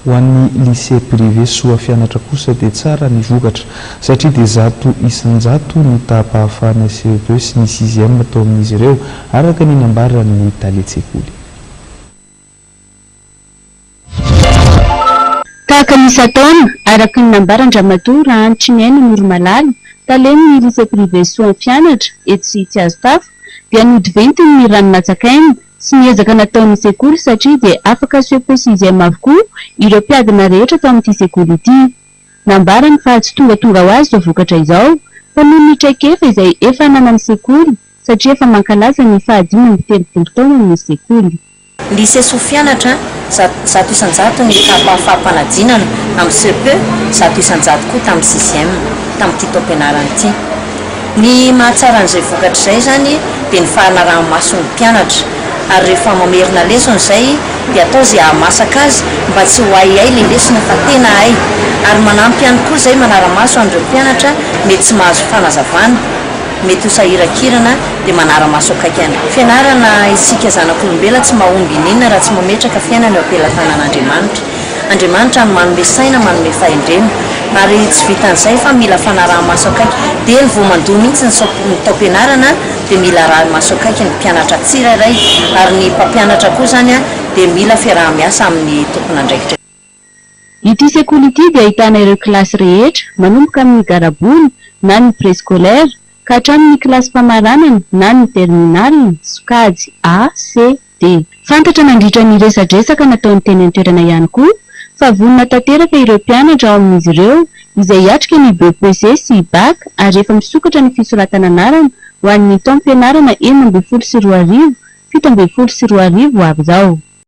Ho an'ny Lycée Privé Soafianatra kosa dia tsara ny vokatra satria dia 100% ny taham-pahafahana CE2 sy ny sixième tao amin'izy ireo, araka ny nambaran'ny talen-tsekoly. Tahaka ny isan-taona, araka ny nambaran-dRamatoa Rahanitriniaina Noromalala, talen'ny Lycée Privé Soafianatra etsy Tsiazotafo, dia nody ventiny ny rano latsak'aina sy ny ezaka nataon'ny sekoly satria dia afaka cepe sixième avokoa ireo mpiadina rehetra tao amin'ity sekoly ity. Nambarany fa tsy tongatonga ho azy izao vokatra izao fa noho ny traikefa izay efa ananan'ny sekoly satria efa mankalaza ny faha-35 taonany ny sekoly. Lycée Soafianatra, 100% ny taham-pahafaham-panadinana amin'ny cepe, 100% koa tamin'ny sixième tamin'ity taom-pianarana ity. Ny mahatsara an'izay vokatra izay izany dia ny fahanaraha-maso ny mpianatra ary rehefa mamerina lesona izay dia atao izay hahamasaka azy mba tsy ho haihay ilay lesona fa tena hay ary manampy ihany koa izay manara-maso an'ireo mpianatra mety tsy mahazo fanazavana mety ho sahirankirana dia manara-maso akaiky an'ireo fianarana isika zanak'olombelona tsy mahomby ininona raha tsy mametraka fiainana eo am-pelatanan'Andriamanitra. Andriamanitra no manome saina, manome fahendrena. Ary tsy vitan'izay fa mila fanaraha-maso akaiky. Dieny vao mandoa mihitsy ny ny taom-pianarana dia mila arahi-maso akaiky ny mpianatra tsirairay. Ary ny mpampianatra koa izany dia mila fiaraha-miasa amin'ny tompon'andraikitra. Ity sekoly ity dia ahitana ireo kilasy rehetra manomboka amin'ny garabola na ny préscolaire ka hatramin'ny kilasim-pamaranana na ny terminale, sokajy A, C, D. Fantatra nandritra ny resadresaka nataony teny an-toerana ihany koa fa vonona tanteraka ireo mpianatra ao amin'izy ireo izay hiatrika ny BEPC sy Bac ary efa misokatra ny fisoratana anarana ho an'ny taom-pianarana 2016 2017 ho avy izao.